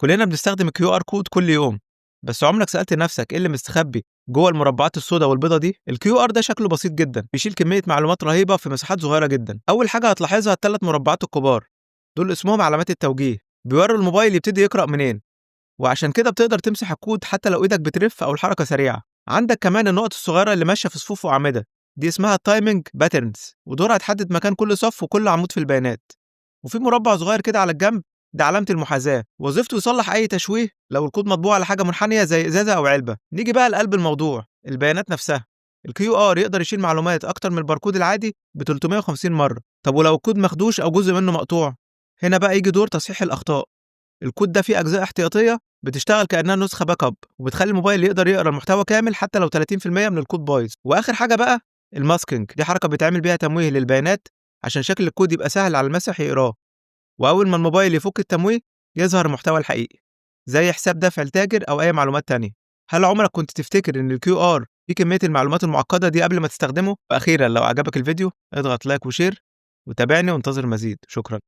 كلنا بنستخدم ال QR code كل يوم، بس عمرك سألت نفسك ايه اللي مستخبي جوه المربعات السوداء والبيضة دي؟ ال QR ده شكله بسيط جدا، بيشيل كمية معلومات رهيبة في مساحات صغيرة جدا. اول حاجة هتلاحظها الثلاث مربعات الكبار دول، اسمهم علامات التوجيه، بيوروا الموبايل يبتدي يقرأ منين، وعشان كده بتقدر تمسح الكود حتى لو ايدك بترف او الحركة سريعه. عندك كمان النقط الصغيرة اللي ماشية في صفوف واعمده، دي اسمها timing patterns، ودورها تحدد مكان كل صف وكل عمود في البيانات. وفي مربع صغير كده على الجنب، ده علامة المحاذاة، وظيفته يصلح أي تشويه لو الكود مطبوع على حاجة منحنية زي إزازة أو علبة. نيجي بقى لقلب الموضوع، البيانات نفسها. ال QR يقدر يشيل معلومات أكتر من الباركود العادي ب 350 مرة. طب ولو الكود مخدوش أو جزء منه مقطوع؟ هنا بقى يجي دور تصحيح الأخطاء. الكود ده فيه أجزاء احتياطية بتشتغل كأنها نسخة backup، وبتخلي الموبايل يقدر يقرا المحتوى كامل حتى لو 30% من الكود بايظ. وآخر حاجة بقى ال masking، دي حركة بيتعمل بيها تمويه للبيانات عشان شكل الكود يبقى سهل على الماسح يقراه، وأول ما الموبايل يفك التمويه يظهر المحتوى الحقيقي زي حساب دفع التاجر أو أي معلومات تانية. هل عمرك كنت تفتكر إن ال QR فيه كمية المعلومات المعقدة دي قبل ما تستخدمه؟ وأخيرا، لو عجبك الفيديو اضغط like و share وتابعني وانتظر المزيد. شكرا.